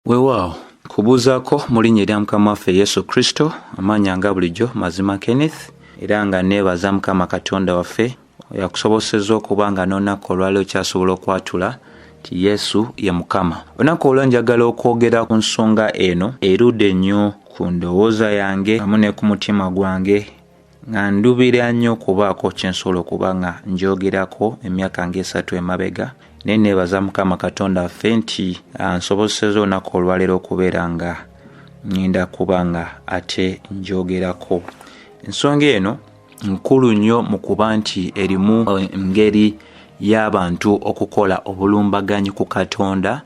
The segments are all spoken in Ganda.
Weewaawo kubuuzaako mu linnya erya Mukama waffe Yesu Kristo, amannya nga bulijjo Mazima Kenneth, era nga neebaza Mukama Katonda waffe yakusobosezza okuba nga n'olunaku olwaleero kyasobola okwatula nti Yesu ye Mukama. Olunaku olwo njagala okwogera ku nsonga eno erudde ennyo ku ndowooza yange wamu ne ku mutima gwange, nga ndubira nnyo okubaako kye nsobola okuba nga njogerako emyaka ng'esatu emabega. Naye neebaza Mukama Katonda waffe nti ansobosezza olunaku olwaleero okubeera nga ngenda kuba nga ate njogerako. Ensonga eno nkulu nnyo mu kuba nti erimu engeri y'abantu okukola obulumbaganyi ku Katonda,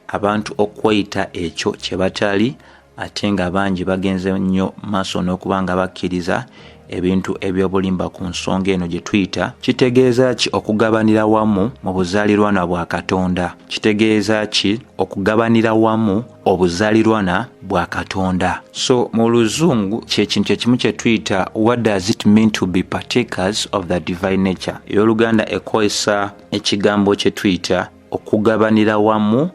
abantu okweyita ekyo kye batali, ate nga bangi bagenze nnyo maaso n'okuba nga bakkiriza ebintu eby'obulimba ku nsonga eno gye tuyita. Kitegeeza ki okugabanira wamu mu buzaalirwana bwa Katonda? Kitegeeza ki okugabanira wamu obuzaalirwana bwa Katonda? So mu Luzungu kyekintu ekimu kye tuyita "What does it mean to be partakers of the divine nature?" Ey'Oluganda ekozesa ekigambo kye tuyita okugabanira wamu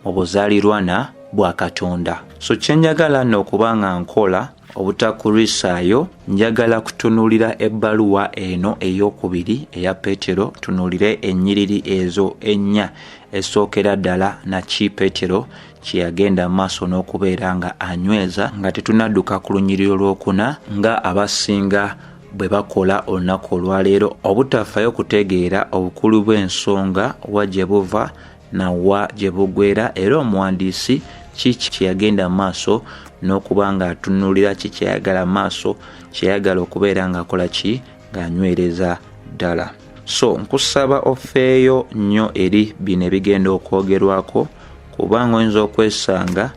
mu buzaalirwana bwa Katonda. So kyenjagala nno okuba nga nkola obutakulwisaayo, njagala kutunuulira ebbaluwa eno ey'okubiri eya Peetero, tunuulire ennyiriri ezo ennya esookera ddala naki Peetero kye yagenda maaso n'okubeera nga anyweza, nga tetunadduka ku lunyiriri olwokuna nga abasinga bwe bakola olunaku olwaleero, obutafaayo kutegeera obukulu bw'ensonga, wa gye buva nawa gye bugwera, era omuwandiisi kiki kye yagenda maaso n'okuba nga atunuulira, ki kyeyagala maaso, kyeyagala okubeera ng'akola ki, ng'anywereza ddala. So nkusaba ofeeyo nnyo eri bino ebigenda okwogerwako, kubanga oyinza okwesanga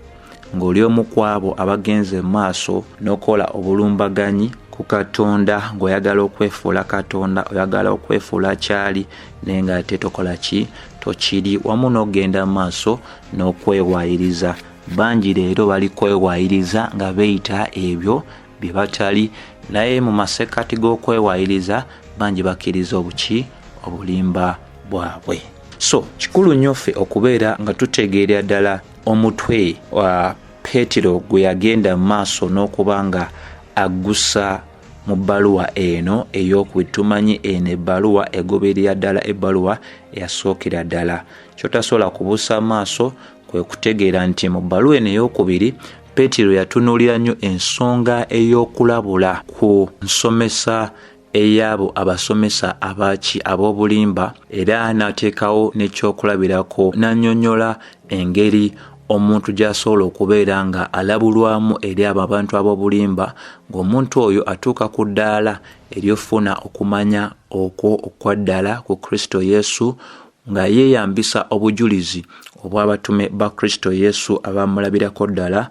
ng'oli omu ku abo abagenze maaso n'okukola obulumbaganyi ku Katonda, ng'oyagala okwefuula Katonda, oyagala okwefuula kyali naye ng'ate tokola ki, tokiri, wamu n'okugenda maaso n'okwewaayiriza. Bangi leero bali kwewaayiriza nga beeyita ebyo bye batali, naye mu masekkati g'okwewaayiriza bangi bakkiriza obuki, obulimba bwabwe. So kikulu nnyo ffe okubeera nga tutegeerera ddala omutwe wa Peetero gwe yagenda mu maaso n'okuba nga aggusa mu bbaluwa eno ey'okubiri. Tumanyi eno ebbaluwa egoberera ddala ebbaluwa eyasookera ddala. Kyotasobola kubuusa maaso kwe kutegeera nti mu bbaluwa eno ey'okubiri Peetero yatunuulira nnyo ensonga ey'okulabula ku nsomesa ey'abo abasomesa abaki ab'obulimba, era n'ateekawo n'ekyokulabirako n'annyonnyola engeri omuntu gy'asobola okubeera nga alabulwamu eri abo abantu ab'obulimba, ng'omuntu oyo atuuka ku ddaala ery'ofuna okumanya okwo okwa ddala ku Kristo Yesu, nga yeeyambisa obujulizi obw'abatume ba Kristo Yesu abamulabirako ddala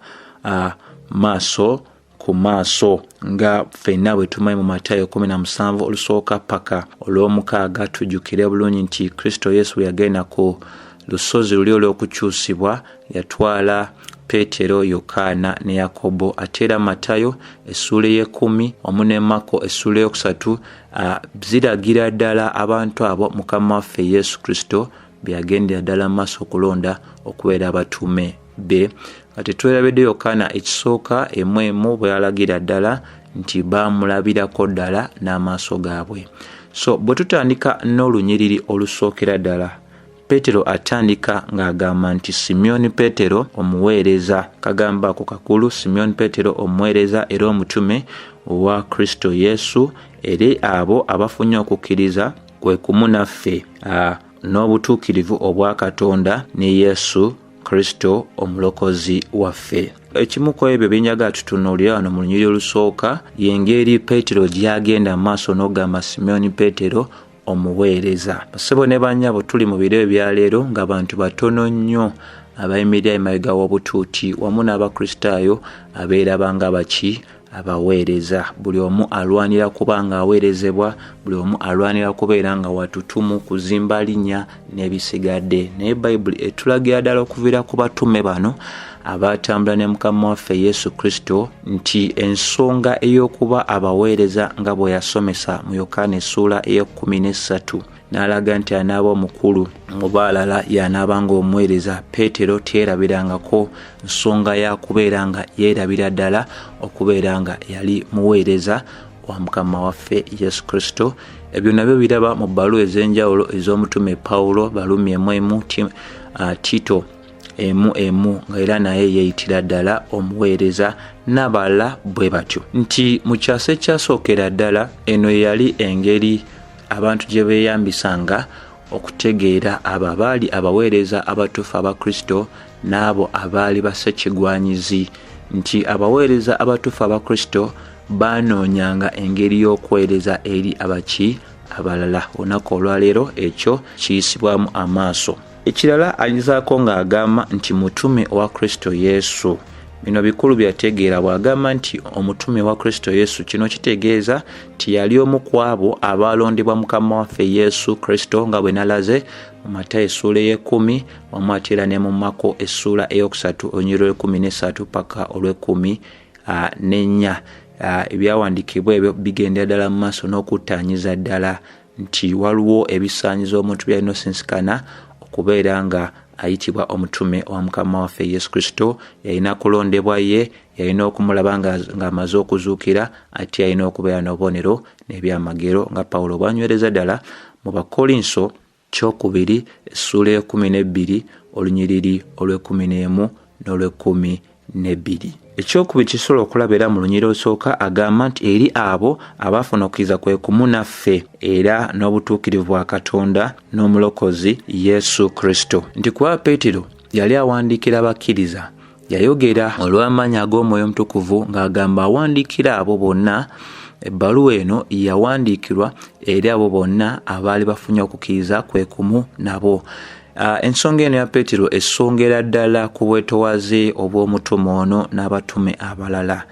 maaso ku maaso, nga ffenna bwe tumanyi mu Matayo 17 olusooka paka olw'omukaaga. Tujjukire bulungi nti Kristo Yesu bwe yagenda ku lusozi luli olw'okukyusibwa, yatwala Peetero, Yokaana ne Yakobo. Ate era Matayo essuula ey'ekumi wamu ne Mako essuula ey'okusatu ziragira ddala abantu abo Mukama waffe Yesu Kristo bye yagendera ddala mu maaso okulonda okubeera abatume be, nga tetwerabidde Yokaana ekisooka emu emu bwe yalagira ddala nti baamulabirako ddala n'amaaso gaabwe. So bwe tutandika n'olunyiriri olusookera ddala, Peetero atandika ng'agamba nti Simyoni Peetero omuweereza, kagamba ako kakulu, Simyoni Peetero omuweereza era omutume wa Kristo Yesu, eri abo abafunye okukkiriza kwe kumu naffe n'obutuukirivu obwa Katonda ne Yesu Kristo omulokozi waffe. Ekimu ku ebyo byenjagala tutunuulire wano mu lunyiriri olusooka y'engeri Peetero gy'agenda maaso n'ogamba Simyoni Peetero omuweereza. Bassebo ne bannyabo, tuli mu biro ebyaleero nga bantu batono nnyo abayimirira emabega w'obutuuti wamu n'Abakristaayo abeeraba nga baki, abaweereza. Buli omu alwanira kuba nga aweerezebwa, buli omu alwanira kubeera nga watutumu, kuzimba linnya n'ebisigadde. Naye Bayibuli etulagira ddala okuviira ku batume bano abatambula ne Mukama waffe Yesu Kristo nti ensonga ey'okuba abaweereza, nga bwe yasomesa mu Yokaana essuula ey'ekumi n'essatu n'alaga nti anaaba omukulu mu baalala y'anaabanga omuweereza. Peetero teyerabirangako nsonga ya kubeera nga yeerabira ddala okubeera nga yali muweereza wa Mukama waffe Yesu Kristo. Ebyo nabyo biraba mu bbaluwa ez'enjawulo ez'omutume Pawulo, Balumi 1, Tito 1, nga era naye yeeyitira ddala omuweereza n'abalala bwe batyo. Nti mu kyasa ekyasookera ddala eno yali engeri abantu gye beeyambisanga okutegeera abo abaali abaweereza abatuufu aba Kristo n'abo abaali bassekigwanyizi. Nti abaweereza abatuufu aba Kristo banoonyanga engeri y'okuweereza eri abaki abalala. Olunaku olwaleero ekyo kiyisibwamu amaaso. Ekirala ayinzaako ng'agamba nti mutume wa Kristo Yesu. Bino bikulu byategeera bw'agamba nti omutume wa Kristo Yesu. Kino kitegeeza nti yali omu ku abo abaalondebwa Mukama waffe Yesu Kristo, nga bwe nalaze mu Matayo essuula ey'ekumi, wamu ate era ne mu Mako essuula 3 olunyiriri olw'ekumi n'essatu paka olw'ekumi n'ennya. Ebyawandiikibwa ebyo bigendera ddala mu maaso n'okuttaanyiza ddala nti waliwo ebisaanyizo omuntu by'alina osinsikana okubeera nga ayitibwa omutume wa Mukama waffe Yesu Kristo. Yalina kulondebwa ye, yalina okumulaba ng'amaze okuzuukira, ate yalina okubeera n'obubonero n'ebyamagero nga Pawulo bw'anywereza ddala mu Bakkolinso 2 essuula 12 olunyiriri olw'ekkumi n'emu n'olw'ekkumi n'ebbiri. Ekyokubiri kisobola okulaba era mu lunyiriri olusooka agamba nti eri abo abaafuna okukkiriza kwe kumu naffe era n'obutuukirivu bwa Katonda n'omulokozi Yesu Kristo. Nti kuba Peetero yali awandiikira abakkiriza, yayogera olw'amaanyi ag'Omwoyo Omutukuvu ng'agamba awandiikira abo bonna. Ebbaluwa eno yawandiikirwa eri abo bonna abaali bafunye okukkiriza kwe kumu nabo. Ensonga eno ya Peetero esongera ddala ku bwetowaze obw'omutume ono n'abatume abalala,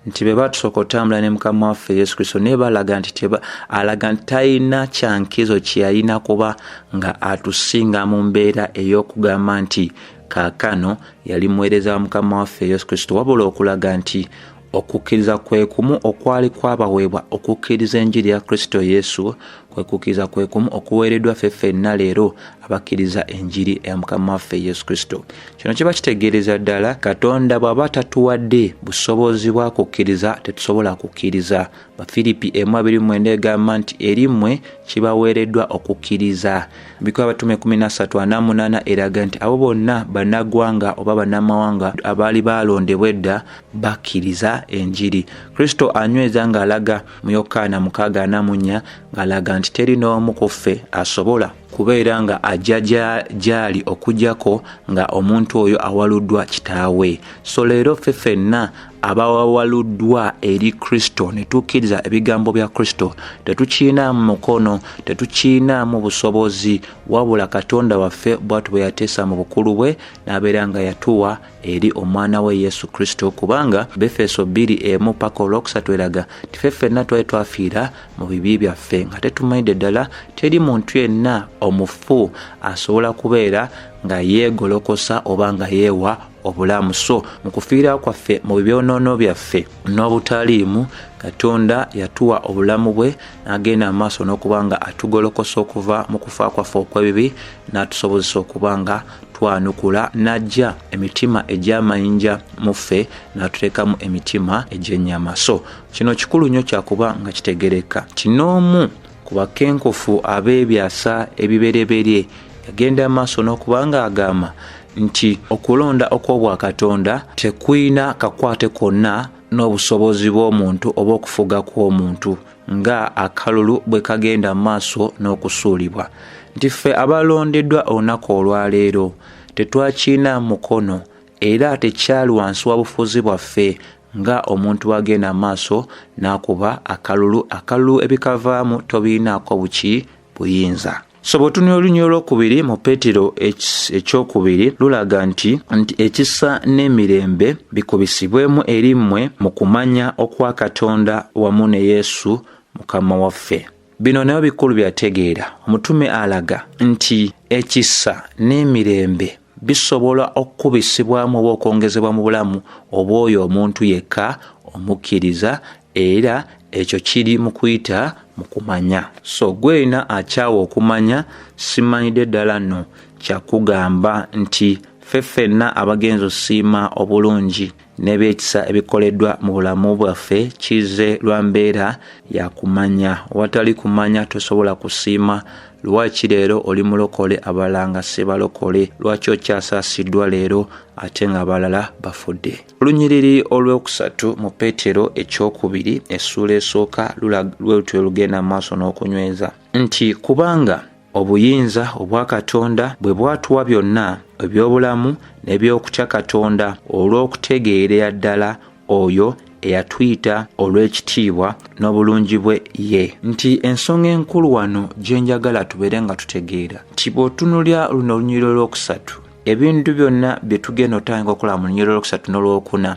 nti be batusooka otambula ne Mukama waffe Yesu Kristo, naye balaga nti alaga nti talina kyankizo kye yalina kuba nga atusinga mu mbeera ey'okugamba nti kaakano yali muweereza wa Mukama waffe Yesu Kristo, wabula okulaga nti okukkiriza kwe kumu okwali kwabaweebwa okukkiriza enjiri ya Kristo Yesu, kwe kukkiriza kwe kumu okuweereddwa ffe ffenna leero abakkiriza enjiri ya Mukama waffe Yesu Kristo. Kino kiba kitegeereza ddala Katonda bw'aba tatuwadde busobozi bwa kukkiriza, tetusobola kukkiriza. Bafiripi 1:29 egamba nti eri mmwe kibaweereddwa okukkiriza. Bikolwa Abatume 13:48 eraga nti abo bonna bannaggwanga oba bannamawanga abaali baalondebwa edda bakkiriza enjiri. Kristo anyweza ng'alaga mu Yokaana 6:44 ng'alaga nti teri n'omu ku ffe asobola kubeera nga ajja gy'ali okuggyako nga omuntu oyo awaluddwa kitaawe. So leero ffe ffenna abawaluddwa eri Kristo ne tukkiriza ebigambo bya Kristo, tetukiinaamu mukono, tetukiinaamu busobozi, wabula Katonda waffe bw'atyo bwe yateesa mu bukulu bwe n'abeera nga yatuwa eri omwana we Yesu Kristo, kubanga Befeso 2:1 paka olwokusatu eraga nti ffe ffenna twali twafiira mu bibi byaffe nga tetumanyidde ddala. Teri muntu yenna omufu asobola kubeera nga yeegolokosa oba nga yeewa obulamu. So mu kufiira kwaffe mu byonoono byaffe n'obutaliimu, Katonda yatuwa obulamu bwe n'agenda amaaso n'okuba nga atugolokosa okuva mu kufa kwaffe okw'ebibi, n'atusobozesa okuba nga twanukula, n'aggya emitima egy'amayinja mu ffe n'atuteekamu emitima egy'ennyama. So kino kikulu nnyo kyakuba nga kitegereka nti n'omu ku bakenkufu ab'ebyasa ebibereberye yagenda amaaso n'okuba nga agamba nti okulonda okw'obwakatonda tekulina kakwate konna n'obusobozi bw'omuntu oba okufuga kw'omuntu, nga akalulu bwe kagenda maaso n'okusuulibwa. Nti ffe abalondeddwa olunaku olwaleero tetwakiina mukono era tekyali wansi wa bufuzi bwaffe nga omuntu agenda maaso n'akuba akalulu. Akalulu ebikavaamu tobirinaako buki buyinza. So bw'otunula olunyiriri olwokubiri mu Peetero ekyokubiri lulaga nti ekisa n'emirembe bikubisibwemu eri mmwe mu kumanya okwa Katonda wamu ne Yesu Mukama waffe. Bino nabyo bikulu byategeera. Omutume alaga nti ekisa n'emirembe bisobola okukubisibwamu oba okwongezebwa mu bulamu obw'oyo omuntu yekka omukkiriza era Ekyo kiri mu kuyita mu kumanya. So gwena akyawa okumanya, simanyidde ddala nno kyakugamba nti ffe ffenna abagenzi osiima obulungi n'ebyekisa ebikoleddwa mu bulamu bwaffe kize lwa mbeera ya kumanya. Owatali kumanya tosobola kusiima. Lwaki leero oli mulokole abalala nga si balokole? Lwaki okyasaasiddwa leero ate nga abalala bafudde? Olunyiriri olwokusatu mu Peetero ekyokubiri essuula esooka lwetyo lugenda mu maaso n'okunyweza nti kubanga obuyinza obwa Katonda bwe bwatuwa byonna eby'obulamu n'eby'okutya Katonda olw'okutegeerera ddala oyo eyatuyita olw'ekitiibwa n'obulungi bwe ye. Nti ensonga enkulu wano gye njagala tubeere nga tutegeera nti bw'otunuulira luno olunyiriri olwokusatu, ebintu byonna bye tugenda otandika okukola mu lunyiriri olwokusatu n'olwokuna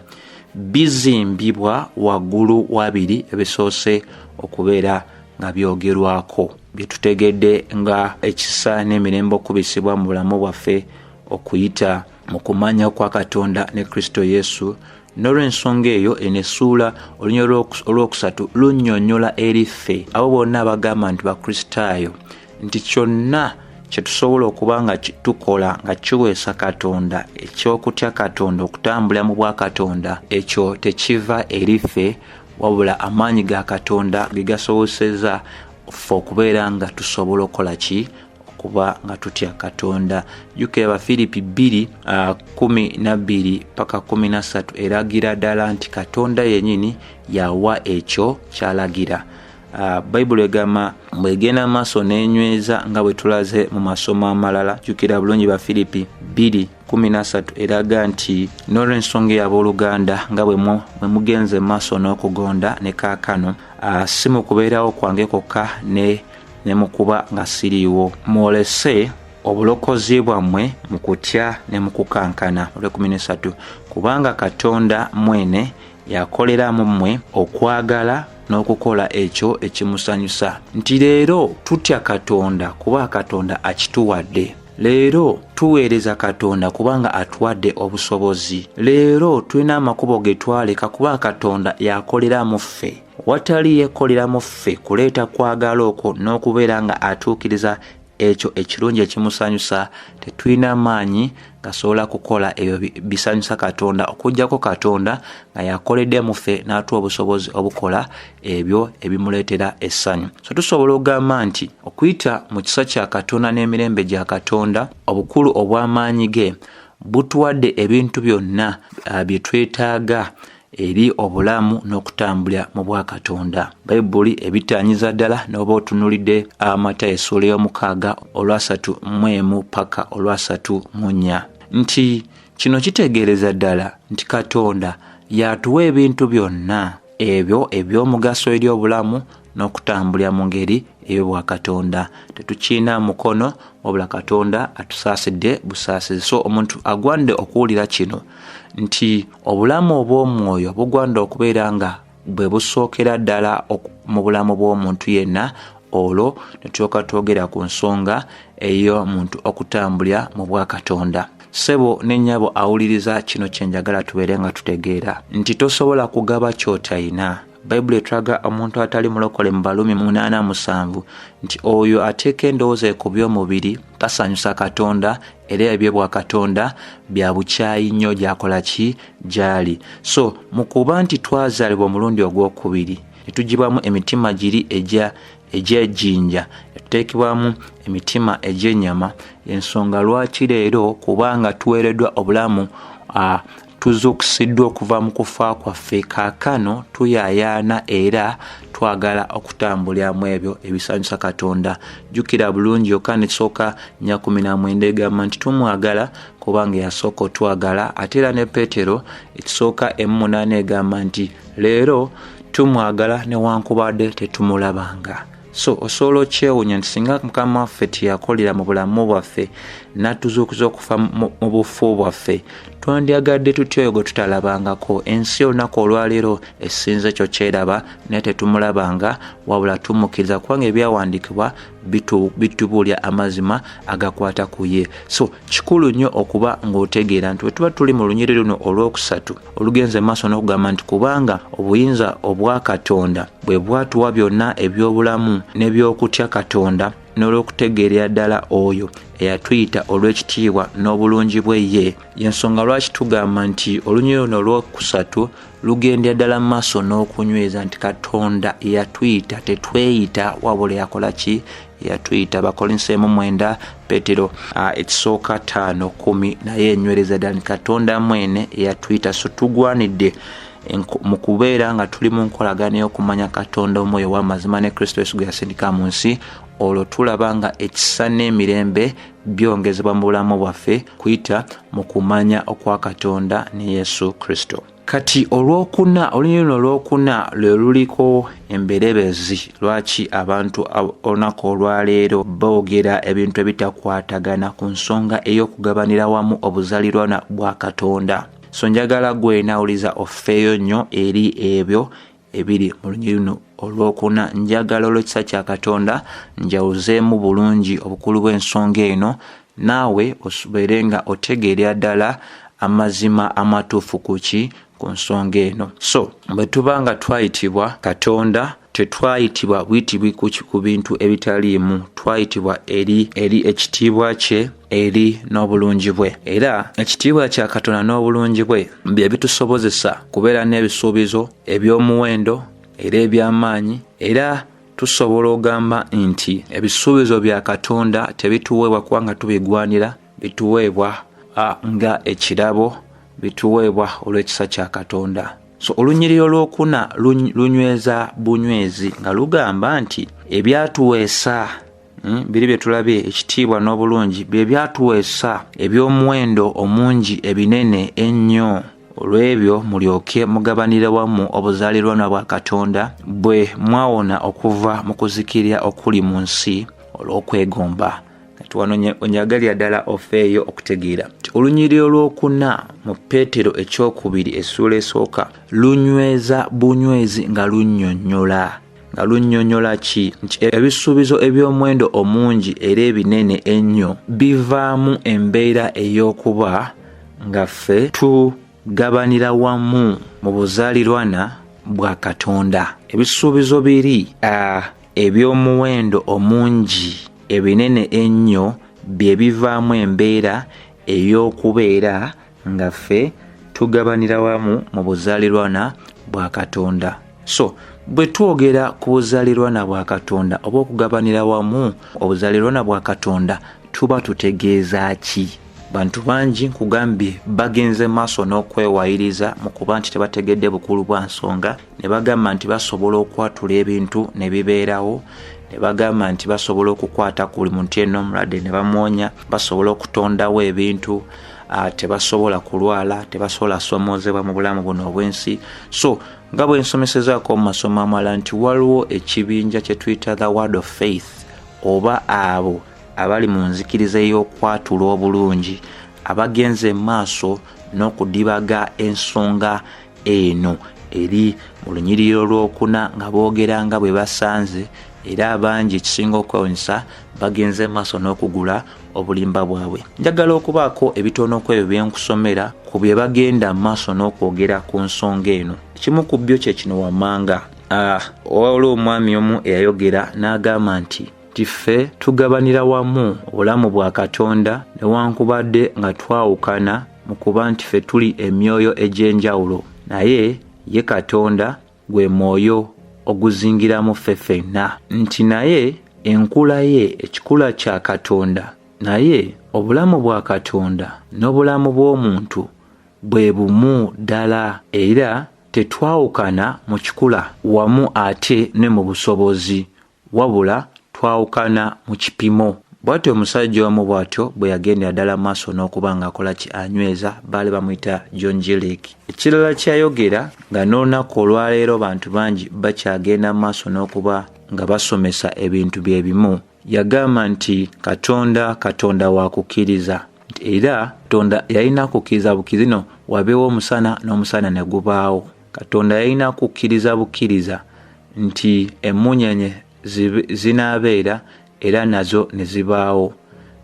bizimbibwa waggulu wabiri ebisoose okubeera nga byogerwako, bye tutegedde nga ekisa n'emirembe okubisibwa mu bulamu bwaffe okuyita mu kumanya kwa Katonda ne Kristo Yesu. N'olw'ensonga eyo eno essuula olunyiriri olwokusatu lunnyonnyola eri ffe abo bonna abagamba nti Bakristaayo nti kyonna kye tusobola okuba nga tukola nga kiweesa Katonda, eky'okutya Katonda, okutambulira mu bwa Katonda, ekyo tekiva eri ffe, wabula amaanyi ga Katonda ge gasobosezza ffe okubeera nga tusobola okukola ki? Okuba nga tutya Katonda. Jjukira Abafiripi 2:12 paka 13 eragira ddala nti Katonda yennyini yawa ekyo ky'alagira. Bayibuli egamba bw'egenda maaso n'enyweza nga bwe tulaze mu masomo amalala. Jjukira bulungi Bafiripi 2:13 eraga nti n'olw'ensonga ey'abooluganda nga bwe mugenze maaso n'okugonda ne kaakano, si mu kubeerawo kwange kwokka ne mukuba nga siriiwo, mwolese obulokozi bwammwe mu kutya ne mu kukankana. Olw'ekkumi n'esatu, kubanga Katonda mwene yakolera mu mmwe okwagala n'okukola ekyo ekimusanyusa. Nti leero tutya Katonda kuba Katonda akituwadde. Leero tuweereza Katonda kubanga atuwadde obusobozi. Leero tulina amakubo ge twaleka kuba Katonda yakolera mu ffe. Watali yeekolera mu ffe kuleeta kwagala okwo n'okubeera nga atuukiriza ekyo ekirungi ekimusanyusa, tetulina maanyi gasobola kukola ebyo bisanyusa Katonda okuggyako Katonda nga yakoledde mu ffe n'atuwa obusobozi obukola ebyo ebimuleetera essanyu. So tusobola okugamba nti okuyita mu kisa kya Katonda n'emirembe gya Katonda, obukulu obw'amaanyi ge butuwadde ebintu byonna bye twetaaga eri obulamu n'okutambulira mu bwa Katonda. Bayibuli ebitanyiza ddala n'oba otunuulidde Matayo essuula ey'omukaaga olwasatu mu emu paka 34 nti kino kitegeereza ddala nti Katonda y'atuwa ebintu byonna ebyo eby'omugaso eri obulamu n'okutambulira mu ngeri ey'obwakatonda. Tetukiina mukono, wabula Katonda atusaasidde busaasizi. So omuntu agwanidde okuwulira kino nti obulamu obw'omwoyo bugwanidde okubeera nga bwe busookera ddala mu bulamu bw'omuntu yenna, olwo ne tulyoka twogera ku nsonga ey'omuntu okutambulira mu bwakatonda. Ssebo ne nnyabo awuliriza kino, kye njagala tubeere nga tutegeera nti tosobola kugaba ky'otayina. Bayibuli etulaga omuntu atali mulokole mu Baluumi 8:7 nti oyo ateeka endowooza ku by'omubiri tasanyusa Katonda, era ebyobwa Katonda bya bukyayi nnyo gy'akola ki gy'ali. So mu kuba nti twazaalibwa omulundi ogwokubiri ne tugibwamu emitima giri egy'ejjinja ne tuteekebwamu emitima egy'ennyama, ensonga lwaki leero kubanga tuweereddwa obulamu, tuzuukusiddwa okuva mu kufa kwaffe, kaakano tuyaayaana era twagala okutambulira mu ebyo ebisanyusa Katonda. Jjukira bulungi Yokaana ekisooka 4:19 egamba nti tumwagala kubanga yasooka otwagala. Ate era ne Peetero ekisooka 1:8 egamba nti leero tumwagala newankubadde tetumulabanga. So osobola okyewuunya nti singa Mukama waffe teyakolera mu bulamu bwaffe N'atuzuukuza okufa mu bufu bwaffe. Twandyagadde tutya oyo gwe tutalabangako? Ensi olunaku olwaleero esinza ekyo kyeraba, naye tetumulabanga, wabula tumukkiriza kubanga ebyawandiikibwa bitubuulira amazima agakwata ku ye. So kikulu nnyo okuba ng'otegeera nti bwe tuba tuli mu lunyiriri luno olwokusatu olugenze maaso n'okugamba nti kubanga obuyinza obwa Katonda bwe bwatuwa byonna eby'obulamu n'eby'okutya Katonda, n'olw'okutegeerera ddala oyo eyatuyita olw'ekitiibwa n'obulungi bwe ye. Y'ensonga lwaki tugamba nti olunyiriri luno olwokusatu lugendera ddala mu maaso n'okunyweza nti Katonda yatuyita, tetweyita, wabula yakola ki? Yatuyita. Abakolinso 9, Peetero ekisooka 5:10 naye enywereza ddala nti Katonda mwene yatuyita. So tugwanidde mu kubeera nga tuli mu nkolagana ey'okumanya Katonda omwoyo w'amazima ne Kristo Yesu gwe yasindika mu nsi, olwo tulaba nga ekisa n'emirembe byongezebwa mu bulamu bwaffe kuyita mu kumanya okwa Katonda ne Yesu Kristo. Kati olwokuna, olunyiriri luno olwokuna lwe luliko emberebezi lwaki abantu olunaku olwaleero boogera ebintu ebitakwatagana ku nsonga ey'okugabanira wamu obuzaalirwana bwa Katonda. So njagala gwe nawuliza ofeeyo nnyo eri ebyo ebiri mu lunyiriri luno olwokuna. Njagala olw'ekisa kya Katonda njawuzeemu bulungi obukulu bw'ensonga eno, naawe obeere nga otegeerera ddala amazima amatuufu ku ki ku nsonga eno. So bwe tuba nga twayitibwa Katonda, tetwayitibwa buyitibwi ku bintu ebitaliimu, twayitibwa eri ekitiibwa kye, eri n'obulungi bwe. Era ekitiibwa kya Katonda n'obulungi bwe bye bitusobozesa kubeera n'ebisuubizo eby'omuwendo era eby'amaanyi. Era tusobola ogamba nti ebisuubizo bya Katonda tebituweebwa kubanga tubigwanira, bituweebwa nga ekirabo, bituweebwa olw'ekisa kya Katonda. So olunyiriri olwokuna lunyweza bunywezi nga lugamba nti ebyatuweesa biri bye tulabye, ekitiibwa n'obulungi, bye byatuweesa eby'omuwendo omungi ebinene ennyo, olw'ebyo mulyoke mugabanire wamu obuzaalirwana bwa Katonda bwe mwawona okuva mu kuzikirira okuli mu nsi olw'okwegomba. Kati wano onjagalira ddala ofeeyo okutegeera nti olunyiriri olwokuna mu Peetero ekyokubiri essuula esooka lunyweza bunywezi nga lunnyonnyola. Nga lunnyonnyola ki? Nti ebisuubizo eby'omuwendo omungi era ebinene ennyo bivaamu embeera ey'okuba nga ffe tugabanira wamu mu buzaalirwana bwa Katonda. Ebisuubizo biri eby'omuwendo omungi ebinene ennyo bye bivaamu embeera ey'okubeera nga ffe tugabanira wamu mu buzaalirwana bwa Katonda. So bwe twogera ku buzaalirwana bwa Katonda oba okugabanira wamu obuzaalirwana bwa Katonda, tuba tutegeeza ki? Bantu bangi nkugambye bagenze maaso n'okwewayiriza mu kuba nti tebategedde bukulu bwa nsonga, ne bagamba nti basobola okwatula ebintu ne bibeerawo, ne bagamba nti basobola okukwata ku buli muntu yenna omulwadde ne bamuwonya, basobola okutondawo ebintu, tebasobola kulwala, tebasobola kusoomoozebwa mu bulamu buno obw'ensi. So nga bwe nsomesezaako mu masomo amalala nti waliwo ekibinja kye tuyita the word of faith, oba abo abali mu nzikiriza ey'okwatula obulungi, abagenze maaso n'okudibaga ensonga eno eri mu lunyiriri olwokuna nga boogera nga bwe basanze, era abangi ekisinga okwewuunyisa bagenze maaso n'okugula obulimba bwabwe. Njagala okubaako ebitono ku ebyo bye nkusomera ku bye bagenda maaso n'okwogera ku nsonga eno. Ekimu ku byo kye kino wammanga. Waliwo omwami omu eyayogera n'agamba nti ffe tugabanira wamu obulamu bwa Katonda newankubadde nga twawukana mu kuba nti ffe tuli emyoyo egy'enjawulo, naye ye Katonda gwe mwoyo oguzingiramu ffe ffenna, nti naye enkula ye ekikula kya Katonda, naye obulamu bwa Katonda n'obulamu bw'omuntu bwe bumu ddala, era tetwawukana mu kikula wamu ate ne mu busobozi, wabula twawukana mu kipimo. Bw'atyo omusajja omu bw'atyo bwe yagendera ddala maaso n'okuba ng'akola ki, anyweza, baali bamuyita John Gillick. Ekirala ky'ayogera nga n'olunaku olwaleero bantu bangi bakyagenda maaso n'okuba nga basomesa ebintu bye bimu. Yagamba nti Katonda, Katonda wa kukkiriza, era Katonda yalina kukkiriza bukkiriza no wabeewo omusana n'omusana ne gubaawo. Katonda yalina kukkiriza bukkiriza nti emmunyenye zinaabeera era nazo ne zibaawo,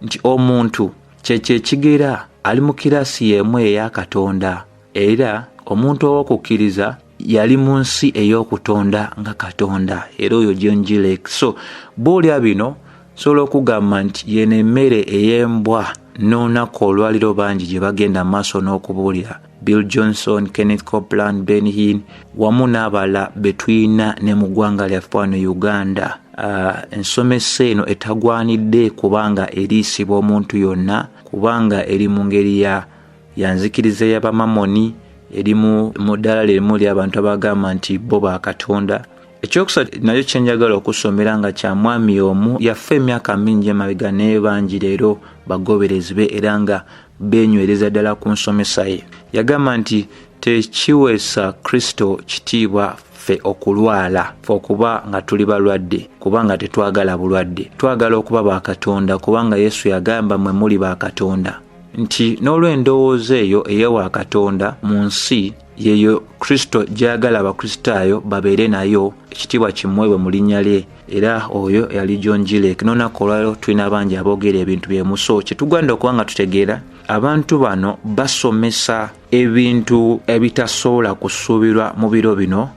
nti omuntu kyekyo ekigera ali mu kirasi y'emu eya Katonda, era omuntu ow'okukkiriza yali mu nsi ey'okutonda nga Katonda, era oyo John G. Lake. So bw'olya bino nsobola okugamba nti yeno emmere ey'embwa n'olunaku olwaliro bangi gye bagenda maaso n'okubuulira, Bill Johnson, Kenneth Copeland, Benny Hinn wamu n'abalala be tulina ne mu ggwanga lyaffe wano Uganda. Ensomesa eno etagwanidde kubanga eriisibwa omuntu yonna, kubanga eri mu ngeri ya nzikiriza y'Abamamoni, eri mu ddaala limu ly'abantu abagamba nti bo ba Katonda. Ekyokusatu nakyo kye njagala okusomera nga kya mwami omu yafa emyaka mingi emabega, naye bangi leero bagoberezi be era nga beenywereza ddala ku nsomesa ye. Yagamba nti tekiweesa Kristo kitiibwa ffe okulwala, ffe okuba nga tuli balwadde, kubanga tetwagala bulwadde, twagala okuba ba Katonda, kubanga Yesu yagamba mwe muli ba Katonda. Nti n'olw'endowooza eyo eyewa Katonda mu nsi yeyo Kristo gy'ayagala Abakristaayo babeere nayo, ekitiibwa kimuweebwe mu linnya lye. Era oyo yali John G. Lake. N'olunaku olwaleero tulina bangi aboogera ebintu byemu. So kyetugwanira okuba nga tutegeera, abantu bano basomesa ebintu ebitasobola kusuubirwa mu biro bino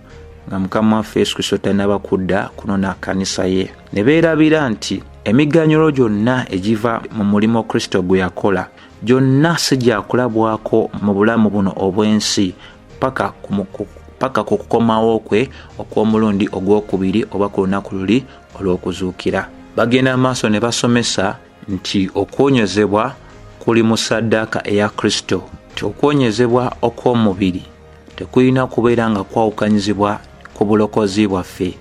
nga Mukama waffe Yesu Kristo tannaba kudda kunona kkanisa ye. Ne beerabira nti emiganyulo gyonna egiva mu mulimu Kristo gwe yakola gyonna si gyakulabwako mu bulamu buno obw'ensi paka ku kukomawo kwe okw'omulundi ogw'okubiri oba ku lunaku luli olw'okuzuukira. Bagenda maaso ne basomesa nti okwonyezebwa kuli mu ssaddaaka eya Kristo, nti okwonyezebwa okw'omubiri tekulina kubeera nga kwawukanyizibwa ku bulokozi bwaffe.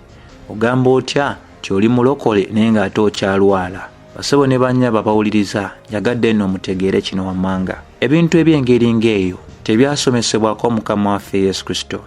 Ogamba otya nti oli mulokole naye ng'ate okyalwala? Basebo ne bannyabo abawuliriza, njagadde nno mutegeere kino wammanga. Ebintu eby'engeri ng'eyo tebyasomesebwako Mukama waffe Yesu Kristo,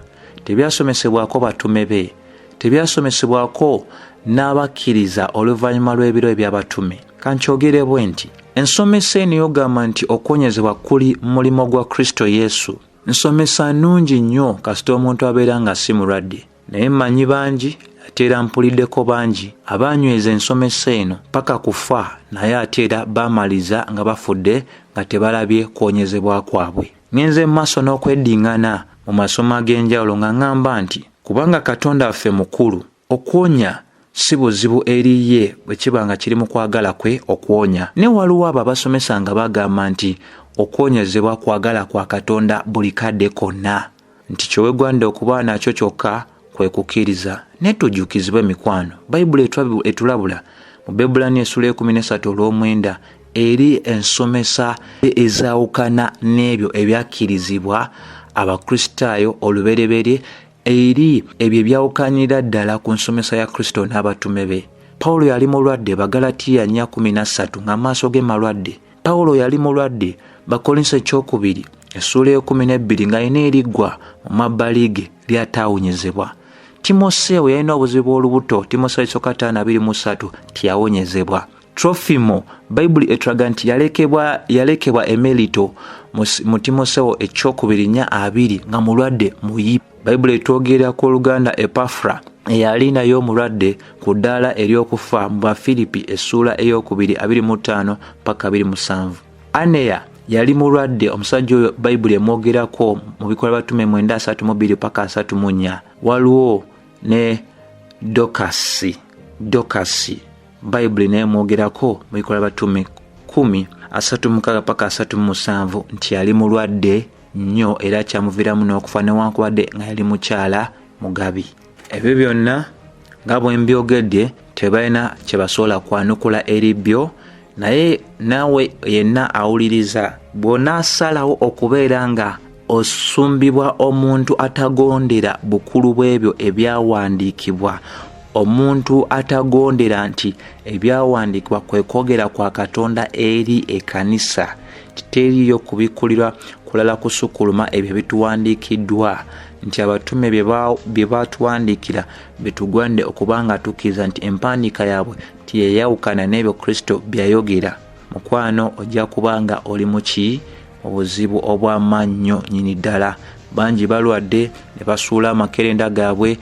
tebyasomesebwako batume be, tebyasomesebwako n'abakkiriza oluvannyuma lw'ebiro eby'abatume. Kankyogere bwe nti ensomesa eno eyogamba nti okwonyezebwa kuli mulimo gwa Kristo Yesu nsomesa nnungi nnyo kasita omuntu abeera nga si mulwadde. Naye mmanyi bangi ate era mpuliddeko bangi abanyweza ensomesa eno paka kufa, naye ate era baamaliza nga bafudde nga tebalabye kwonyezebwa kwabwe. Ngenze mu maaso n'okweddingana mu masomo ag'enjawulo nga ŋŋamba nti kubanga Katonda waffe mukulu, okwonya si buzibu eri ye bwe kiba nga kiri mu kwagala kwe okwonya. Ne waliwo abo abasomesa nga bagamba nti okwonyezebwa kwagala kwa Katonda buli kadde konna, nti kyewegwanidde okuba nakyo kyokka kwe kukkiriza. Ne tujjukizibwe mikwano, Bayibuli etulabula mu Baebbulaniya essula 13 olw'omwenda eri ensomesa ezaawukana n'ebyo ebyakkirizibwa Abakristaayo olubereberye, eri ebyo ebyawukanira ddala ku nsomesa ya Kristo n'abatume be. Pawulo yali mulwadde, Bagalatiya 4:13, ng'amaaso ge malwadde. Pawulo yali mulwadde, Bakolinso ekyokubiri essuula 12, ng'alina eriggwa mu mabbali ge lyataawunyizibwa. Timoseewo yalina obuzibu bw'olubuto, Timoseewo ekisooka 5:23, teyawonyezebwa. Trofimo, Bayibuli etulaga nti yalekebwa Emerito mu Timoseewo ekyokubiri 4:20 nga mulwadde muyi. Bayibuli etwogera ku oluganda Epafra eyali naye omulwadde ku ddaala ery'okufa mu Bafiripi essuula ey'okubiri 25 paka 27. Aneya yali mulwadde, omusajja oyo Bayibuli emwogerako mu Bikolwa Batume 9:32 paka 34. Waliwo ne Dokasi Bayibuli naye emwogerako mu Bikolwa Batume 10:36 paka 37 nti yali mulwadde nnyo era kyamuviiramu n'okufa newankubadde nga yali mukyala mugabi. Ebyo byonna nga bwe mbyogedde tebalina kye basobola kwanukula eri byo, naye naawe yenna awuliriza bw'onaasalawo okubeera nga osumbibwa omuntu atagondera bukulu bw'ebyo ebyawandiikibwa, omuntu atagondera nti ebyawandiikibwa kwe kwogera kwa Katonda eri ekkanisa, nti teriiyo kubikkulirwa kulala kusukkuluma ebyo ebituwandiikiddwa, nti abatume bye batuwandiikira bitugwanidde okuba nga tukkiriza nti empandiika yaabwe teyayawukana n'ebyo Kristo byayogera. Mukwano, ojja kuba nga oli muki mu buzibu obw'amaanyi nnyini ddala. Bangi balwadde ne basuula amakerenda gaabwe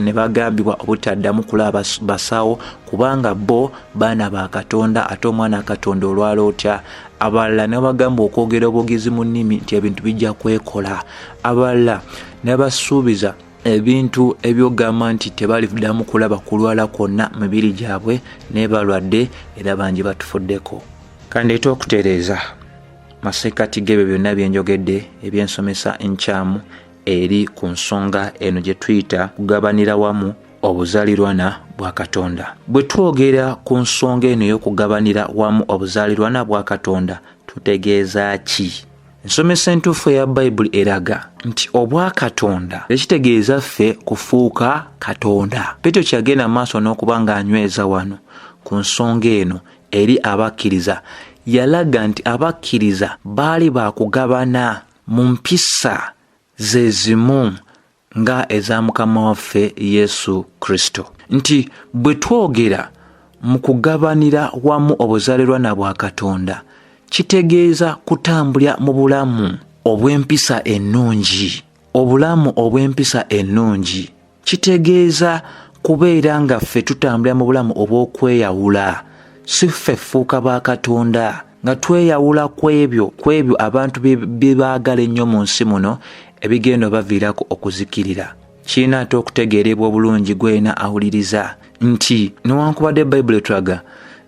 ne bagambibwa obutaddamu kulaba basawo kubanga bo baana ba Katonda, ate omwana Katonda olwala otya. Abalala ne bagamba okwogera obwogezi mu nnimi nti ebintu bijja kwekola. Abalala ne basuubiza ebintu ebyogamba nti tebaliddamu kulaba kulwala kwonna mibiri gyabwe, ne balwadde era bangi batufuddeko. Kandeete okutereeza masekkati g'ebyo byonna bye njogedde eby'ensomesa enkyamu eri ku nsonga eno gye tuyita kugabanira wamu obuzaalirwana bwa Katonda. Bwe twogera ku nsonga eno ey'okugabanira wamu obuzaalirwana bwa Katonda, tutegeeza ki? Ensomesa entuufu eya Bayibuli eraga nti obwakatonda tekitegeeza ffe kufuuka Katonda. Peetero kyagenda mu maaso n'okuba ng'anyweza wano ku nsonga eno eri abakkiriza, yalaga nti abakkiriza baali baakugabana mu mpisa ze zimu nga eza Mukama waffe Yesu Kristo. Nti bwe twogera mu kugabanira wamu obuzaalirwana bwa Katonda, kitegeeza kutambulira mu bulamu obw'empisa ennungi. Obulamu obw'empisa ennungi kitegeeza kubeera nga ffe tutambulira mu bulamu obw'okweyawula, si ffe ffuuka ba Katonda, nga tweyawula ku ebyo abantu bye baagala ennyo mu nsi muno ebigenda obaviirako okuzikirira. Kirina ate okutegeerebwa obulungi gwena awuliriza nti newankubadde Bayibuli etulaga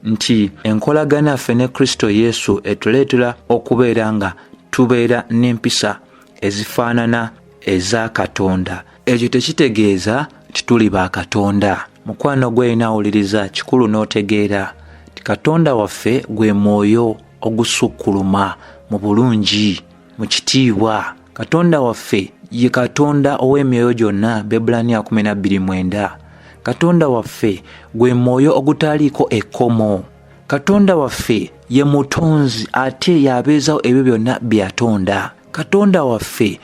nti enkolagana yaffe ne Kristo Yesu etuleetera okubeera nga tubeera n'empisa ezifaanana eza Katonda, ekyo tekitegeeza nti tuli ba Katonda. Mukwano gwena awuliriza, kikulu n'otegeera nti Katonda waffe gwe mwoyo ogusukkuluma mu bulungi, mu kitiibwa. Katonda waffe ye Katonda ow'emyoyo gyonna, Bebbulaniya 12:9. Katonda waffe gwe mwoyo ogutaliiko ekkomo. Katonda waffe ye mutonzi ate y'abeezawo ebyo byonna bye yatonda. Katonda waffe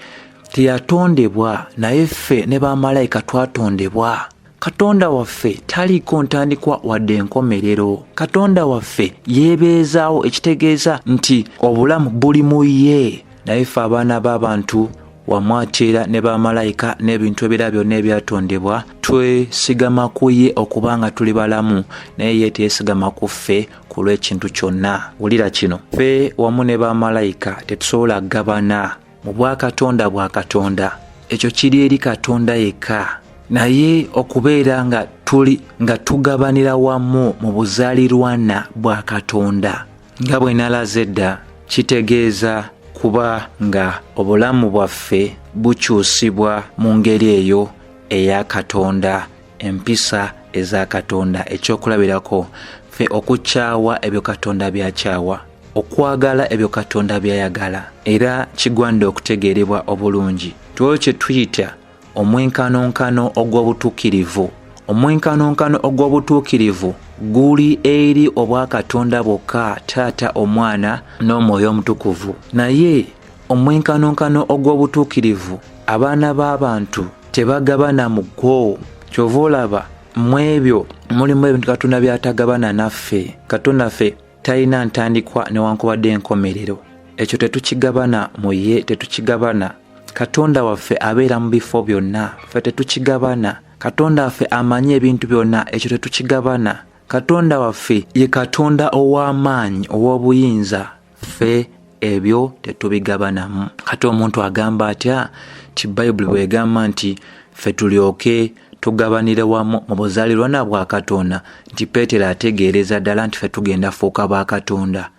teyatondebwa, naye ffe ne bamalayika twatondebwa. Katonda waffe taliiko ntandikwa wadde enkomerero. Katonda waffe yeebeezaawo, ekitegeeza nti obulamu buli mu ye. Naye ffe abaana b'abantu wamu ate era ne bamalayika n'ebintu ebirala byonna ebyatondebwa twesigama ku ye okuba nga tuli balamu, naye ye teyesigama ku ffe ku lw'ekintu kyonna. Wulira kino, ffe wamu ne bamalayika tetusobola kugabana mu bwakatonda bwa Katonda. Ekyo kiri eri Katonda yekka. Naye okubeera nga tuli nga tugabanira wamu mu buzaalirwana bwa Katonda, nga bwe nalaze edda, kitegeeza kuba nga obulamu bwaffe bukyusibwa mu ngeri eyo eya Katonda, empisa eza Katonda. Ekyokulabirako, ffe okukyawa ebyo Katonda by'akyawa, okwagala ebyo Katonda by'ayagala. Era kigwanidde okutegeerebwa obulungi nti olwo kye tuyita omwenkanonkano ogw'obutuukirivu. Omwenkanonkano ogw'obutuukirivu guli eri obwakatonda bwokka, Taata, Omwana n'Omwoyo Omutukuvu. Naye omwenkanonkano ogw'obutuukirivu abaana b'abantu tebagabana mu gwo. Ky'ova olaba mu ebyo mulimu ebintu Katonda by'atagabana naffe. Katonda ffe talina ntandikwa newankubadde enkomerero. Ekyo tetukigabana mu ye, tetukigabana. Katonda waffe abeera mu bifo byonna, ffe tetukigabana. Katonda waffe amanyi ebintu byonna, ekyo tetukigabana. Katonda waffe ye Katonda ow'amaanyi, ow'obuyinza, ffe ebyo tetubigabanamu. Kati omuntu agamba atya nti Bayibuli bw'egamba nti ffe tulyoke tugabanire wamu mu buzaalirwana bwa Katonda, nti Peetero ategeereza ddala nti ffe tugenda fuuka ba Katonda,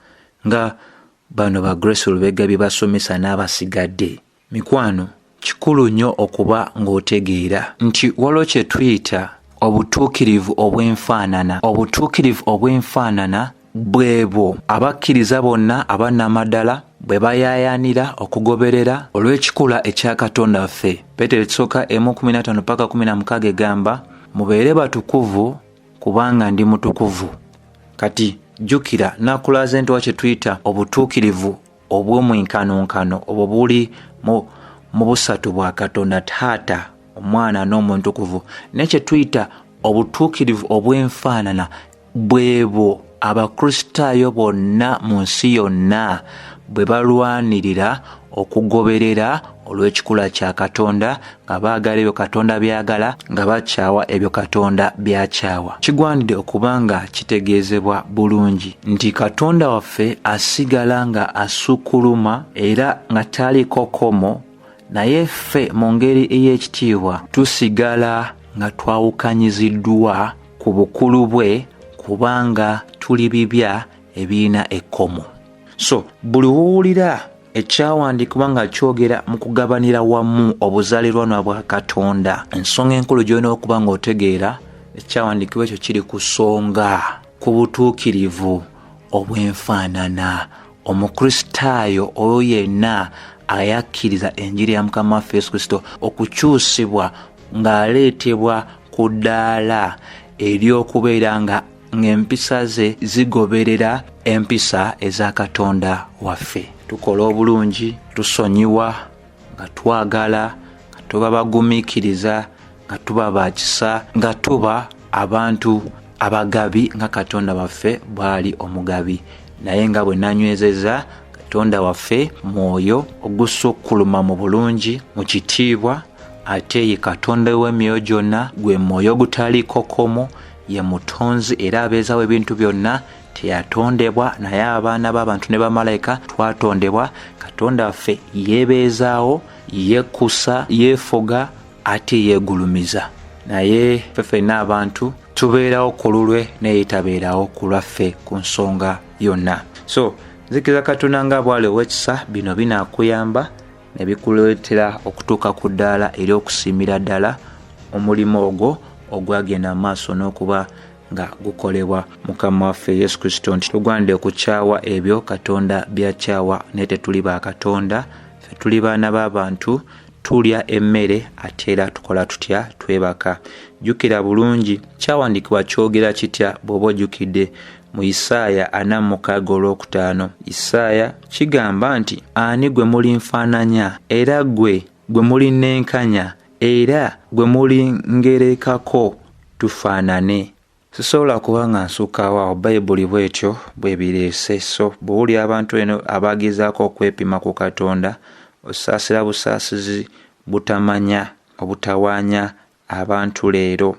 nga bano ba Grace Lubega bye basomesa n'abasigadde. Mikwano, kikulu nnyo okuba ng'otegeera nti waliwo kye tuyita obutuukirivu obw'enfaanana. Obutuukirivu obw'enfaanana bwebwo abakkiriza bonna abannamaddala bwe bayaayaanira okugoberera olw'ekikula ekya Katonda waffe. Peetero ekisooka 1:15 paka 16 egamba, mubeere batukuvu kubanga ndi mutukuvu. Kati Jjukira nakulaze nti wa kye tuyita obutuukirivu obw'omwenkanonkano obwo buli mu busatu bwa Katonda, Taata, Omwana n'Omutukuvu. Naye kye tuyita obutuukirivu obw'enfaanana bwebwo Abakristaayo bonna mu nsi yonna bwe balwanirira okugoberera olw'ekikula kya Katonda, nga baagala ebyo Katonda by'agala, nga bakyawa ebyo Katonda by'akyawa. Kigwanidde okuba nga kitegeezebwa bulungi nti Katonda waffe asigala nga asukkuluma era nga taliiko kkomo, naye ffe mu ngeri ey'ekitiibwa tusigala nga twawukanyiziddwa ku bukulu bwe, kubanga tuli bibya ebirina ekkomo. So buli wowulira ekyawandiikibwa nga kyogera mu kugabanira wamu obuzaalirwanwa bwa Katonda, ensonga enkulu gy'olina okuba ng'otegeera ekyawandiikibwa ekyo kiri kusonga ku butuukirivu obw'enfaanana. Omukristaayo oyo yenna ayakkiriza enjiri ya Mukama waffe Yesu Kristo okukyusibwa ng'aleetebwa ku ddaala ery'okubeera nga ng'empisa ze zigoberera empisa eza Katonda waffe. Tukola obulungi, tusonyiwa, nga twagala, nga tuba bagumiikiriza, nga tuba ba kisa, nga tuba abantu abagabi nga Katonda waffe bw'ali omugabi. Naye nga bwe nanywezezza, Katonda waffe mwoyo ogusukkuluma mu bulungi, mu kitiibwa, ate ye Katonda w'emyoyo gyonna, gwe mwoyo ogutaliiko kkomo, ye mutonzi era abeezawo ebintu byonna, teyatondebwa, naye abaana b'abantu ne bamalayika twatondebwa. Katonda waffe yeebeezaawo, yekkusa, yeefuga, ate yeegulumiza. Naye ffe ffenna abantu tubeerawo ku lulwe, naye tabeerawo ku lwaffe ku nsonga yonna. So nzikiriza Katonda nga bw'ali ow'ekisa, bino binaakuyamba ne bikuleetera okutuuka ku ddaala ery'okusiimira ddala omulimu ogwo ogwagenda mu maaso n'okuba nga gukolebwa Mukama waffe Yesu Kristo, nti tugwanidde okukyawa ebyo Katonda by'akyawa, naye tetuli ba Katonda, ffe tuli baana b'abantu, tulya emmere ate era tukola tutya? Twebaka. Jjukira bulungi kyawandiikibwa kyogera kitya bw'oba ojjukidde mu Isaaya 46. Isaaya kigamba nti, ani gwe mulinfaananya, era gwe mulinnenkanya, era gwe mulingerekako tufaanane? Sisobola kuba nga nsukkawo awo, Bayibuli bw'etyo bw'ebireese. So bw'owulira abantu eno abagezaako okwepima ku Katonda, osaasira busaasizi butamanya obutawaanya abantu leero.